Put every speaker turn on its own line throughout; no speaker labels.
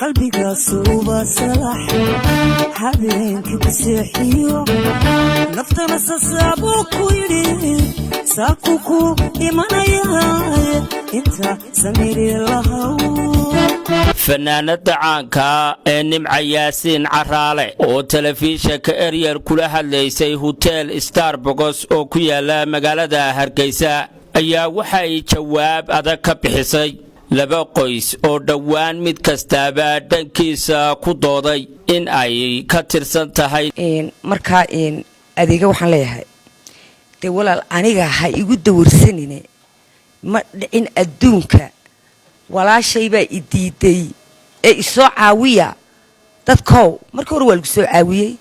Qalbigaasuuba salax habeenkii ku seexiyo, naftana sasaabuu ku yidhi, saaku ku imanaya inta samiri lahaw.
Fanaanada caanka ee Nimca Yaasiin Caraale oo telefishinka Eryel kula hadlaysay Hotel Starbucks oo ku yaala magaalada Hargeysa ayaa waxay jawaab adag ka bixisay laba qoys oo dhowaan mid kastaaba dhankiisa ku dooday in ay ka tirsan tahay.
Markaa adeega waxaan leeyahay, dee walaal, aniga ha igu dawarsanine. Ma dhicin adduunka walaashay baa i diiday ee isoo caawiya. Dadkow, marka hore waa lagu soo caawiyey,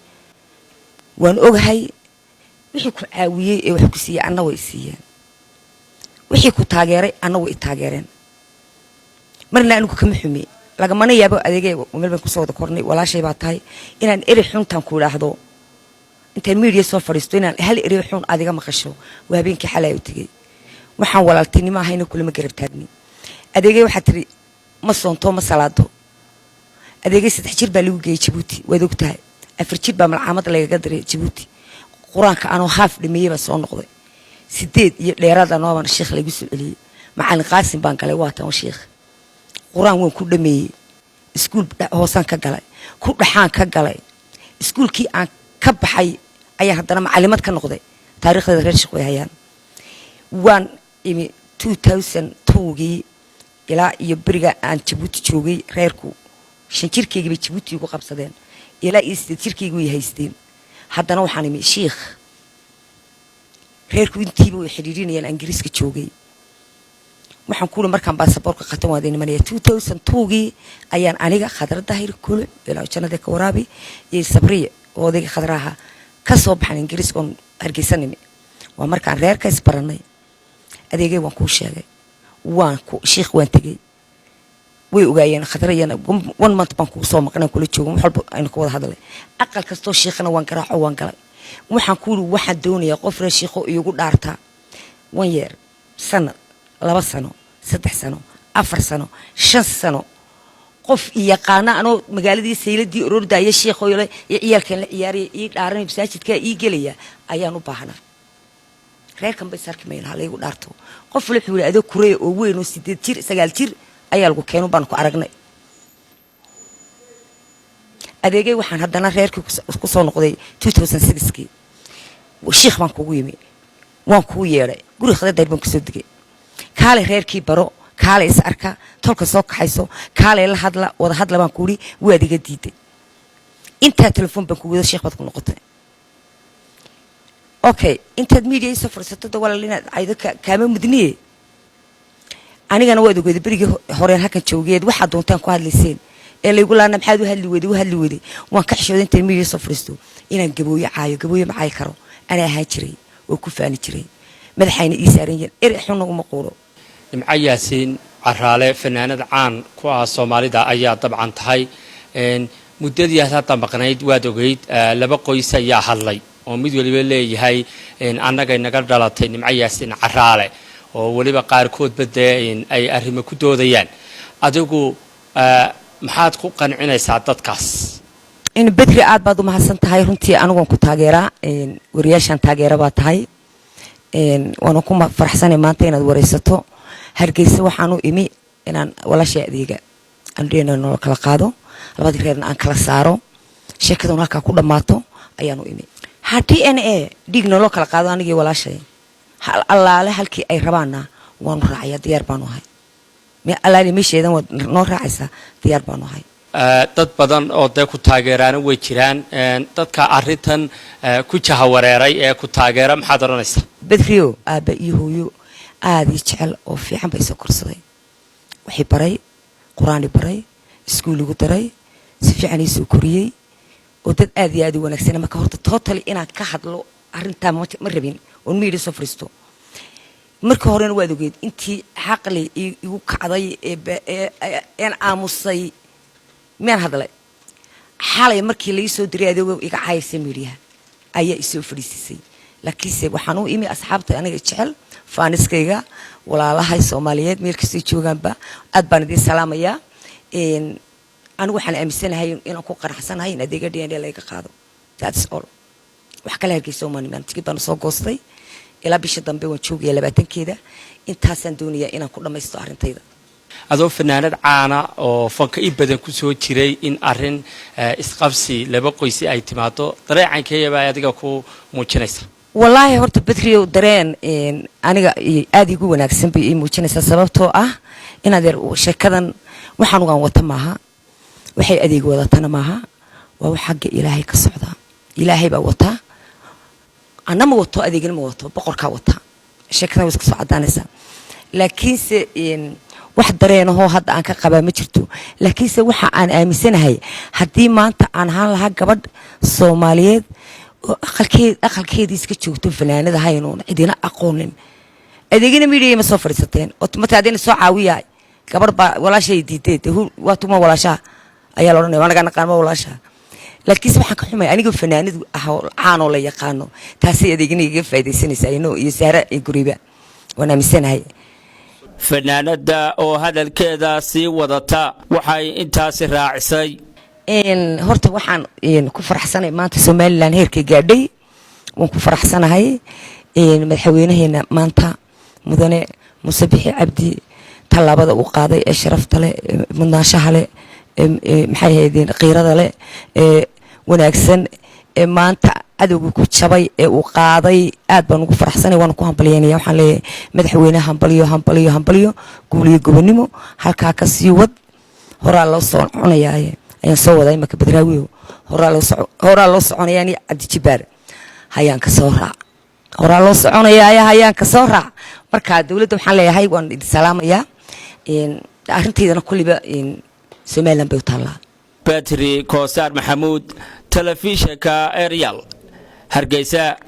waan ogahay. Wixii ku caawiyey ee wax ku siiyey anna way siiyeen, wixii ku taageeray anna way i taageereen. Marna anigu kama xumi, lagamana yaabo. Adeegay meel baan kusoo wada kornay, walaashay baa tahay. Inaan erey xuntaan ku idhaahdo intaan media soo fadhiisto, inaan hal erey xun aad iga maqasho, waa habeenkii xalay u tegey. Waxaan walaaltinimo ahayna kulama garab taagni. Adeegay, waxaa tiri ma soonto, ma salaado. Adeegay, 3 jir baa lagu geeyey Jabuuti, waad og tahay. 4 jir baa malcaamad lagaga diray Jabuuti. Qur-aanka anoo haaf dhameeyey baan soo noqday. 8 iyo dheeraad anoobaan sheekh lagu soo celiyey. Macalin Qaasim baan galay, waa tan sheekh. Qur-aan waan ku dhameeyey. Iskuul hoosaan ka galay, ku dhaxaan ka galay. Iskuulkii aan ka baxay ayaan haddana macalimad ka noqday. Taariikhdeeda reer sheekh way hayaan. Waan imi 2002gii ilaa iyo beriga aan Jabuuti joogay. Reerku 5 jirkaygii bay Jabuuti igu qabsadeen, ilaa iyo 8 jirkaygii way haysteen. Haddana waxaan imi Shiikh. Reerku intiiba way xidhiirinayaan. Ingiriiska joogay, waxaan kuuli markaan baasaboorka qatan waan imanaya. 2002gii ayaan aniga, Khadra Dahir Kuluc, ilaa jannada ka waraabi, iyo Sabriye oo odayga Khadraha, ka soo baxan Ingiriiska oon Hargeysa nimi. Waa markaan reerka isbaranay. Adeegay, waan kuu sheegay, waan ku Shiikh waan tegey, way ogaayeen. Khadrayana one month baan kugu soo maqnaan, kula joogo, wax walba aynu ka wada hadlay. Aqal kastoo shiikhana waan garaaco, waan galay. Waxaan ku yidhi, waxaan doonayaa qof reer shiikho iigu dhaartaa. One year, sanad, 2 sano, 3 sano, 4 sano, 5 sano, qof i yaqaana anoo magaaladii sayladii orordaya, shiikhoyle iyo ciyaalkan la ciyaaraya, ii dhaaranay, masaajidkaa ii gelaya ayaan u baahnaa. Reerkan bay sarki mayno, ha laygu dhaarto. Qof wala wuxuu yidhi, adoo kureya oo weyn oo 8 jir, 9 jir ayaa lagu keeno, baan ku aragnay. Adeegay, waxaan haddana reerkii ku soo noqday 2006kii. Shiikh baan kugu yimi, waan kuu yeedhay, guriga Khadar Dayr baan kusoo degay. Kaalay reerkii baro, kaalay is arka, tolka soo kaxayso, kaalay la hadla, wada hadla baan kuuri. Waad iga diiday. Intaa telefoon baan kugu wada, sheekh baad ku noqotay. Okay, intaad media isoo fadhiisato da, walaal, inaad caydo kaama mudniye. Anigana waad ogeeda berigii horeen halkan joogeed waxaad doontaan ku hadlayseen ee laygu laana, maxaad u hadli weyday, u hadli weyday. Waan ka xishooday intaan media soo fadhiisto inaan Gabooyo caayo. Gabooyo ma caayi karo. Anaa ahaan jiray oo ku faani jiray, madaxayna ii saaran yihiin, erey xunna uma quuro.
Nimco Yaasiin Caraale, fanaanad caan ku ah Soomaalida ayaa dabcan tahay. Muddadii aad hadda maqnayd, waad ogeyd, laba qoys ayaa hadlay oo mid waliba leeyahay annagay naga dhalatay Nimco Yaasiin Caraale, oo weliba qaarkoodba dee ay arrimo ku doodayaan. Adigu maxaad ku qancinaysaa dadkaas?
In Bedri, aad baad u mahadsan tahay. Runtii anigoon ku taageeraa, wariyaashaan taageera baa tahay, waana ku faraxsanay maanta inaad wareysato. Hargeysa waxaan u imi inaan walaashay adeega aan dhehna nolo kala qaado, labadii reerna aan kala saaro, sheekaduna halkaa ku dhammaato ayaan u imi. Ha DNA dhiig naloo kala qaado anigii walaashay. Hal allaale halkii ay rabaanna waanu raacayaa, diyaar baanu ahay. Allaale meesheedan waad noo raacaysaa, diyaar baanu ahay.
Dad badan oo dee ku taageeraana way jiraan. Dadka arrintan ku jahawareeray ee ku taageera maxaad odhanaysaa?
Bedrio, aabba iyo hooyo aada ii jecel oo fiican bay soo korsaday. Waxay baray qur-aani, baray iskuul, igu daray, si fiican ii soo koriyey oo dad aad iyo aad u wanaagsan. Marka horta totally inaan ka hadlo arrintaa ma rabin oon media soo fadhiisto. Marka horena waad ogeed intii xaqli igu kacday een aamusay, miyaan hadlay? Xalay markii lai soo diray adeegoo iga caayaysa mediaha ayaa isoo fadhiisisay. Laakiinse waxaan u imi asxaabta aniga jecel, fanskayga, walaalahay Soomaaliyeed meel kastay joogaanba, aad baan idiin salaamayaa. Anigu waxaan aaminsanahay inaan ku qanacsanahay in adeega DNA laga qaado. That's all. Wax kale Hargeysa uma nimaan. Tikid baan soo goostay, ilaa bisha dambe waan joogaya, 20-keeda. Intaasaan doonayaa inaan ku dhammaysto arrintayda.
Adoo fanaanad caana oo fanka i badan ku soo jiray, in arrin isqabsi laba qoysi ay timaado, dareecankeeyabaa adiga ku muujinaysa?
Wallaahi horta, Bedriow, dareen aniga aada igu wanaagsan bay ii muujinaysaa, sababtoo ah inaad yar sheekadan waxaan ugaan wata maaha, waxay adeeg wadatana maaha. Waa wax xagga Ilaahay ka socdaa. Ilaahay baa wataa, anna ma wato, adeegna ma wato, boqorkaa wataa. Sheekadan way iska soo cadaanaysaa. Laakiinse wax dareenahoo hadda aan ka qabaa ma jirto. Laakiinse waxa aan aaminsanahay, haddii maanta aan ahaan lahaa gabadh Soomaaliyeed oo aqalkeedii iska joogto, fanaanad ahayn oon cidina aqoonin, adeegina media ma soo fadhiisateen oo mata haddayna soo caawiyahay, gabadh baa walaashay diideed, waa tuma walaashaha ayaa la odhanaya, waa nagaa naqaan ma walaashaha. Laakiinse waxaan ka xumay anigoo fanaanad ah oo caanoo la yaqaano, taasay adeegina igaga faaidaysanaysaa ino iyo Saara iyo guriba, waan aaminsanahay.
Fanaanada oo hadalkeeda sii wadata waxay intaasi raacisay:
Horta waxaan ku faraxsanahay maanta Somaliland heerkay gaadhay. Waan ku faraxsanahay madaxweynaheena maanta, Mudane Muuse Bixi Cabdi, tallaabada uu qaaday ee sharafta leh, mudnaanshaha leh, maxay ahaydeen, qiirada leh, ee wanaagsan, ee maanta cadowga ku jabay ee uu qaaday. Aad baan ugu faraxsanay, waana ku hambalyeynaya. Waxaan leeyahay madaxweyne, hambaliyo, hambaliyo, hambaliyo, guuliyo gobonimo. Halkaa ka sii wad, horaa loo soo cunayaaye. Ayaan soo wadaa imaka, Badraawiyo, horaa loo soconayaa. Ni Cabdijibaar hayaan ka soo raac, horaa loo soconayaaye, hayaan ka soo raac. Marka dowladda waxaan leeyahay, waan idin salaamayaa. Arrintaydana kulliba Somaliland bay u taallaa.
Batri Koosaar Maxamuud, telefishinka Ariel, Hargeysa.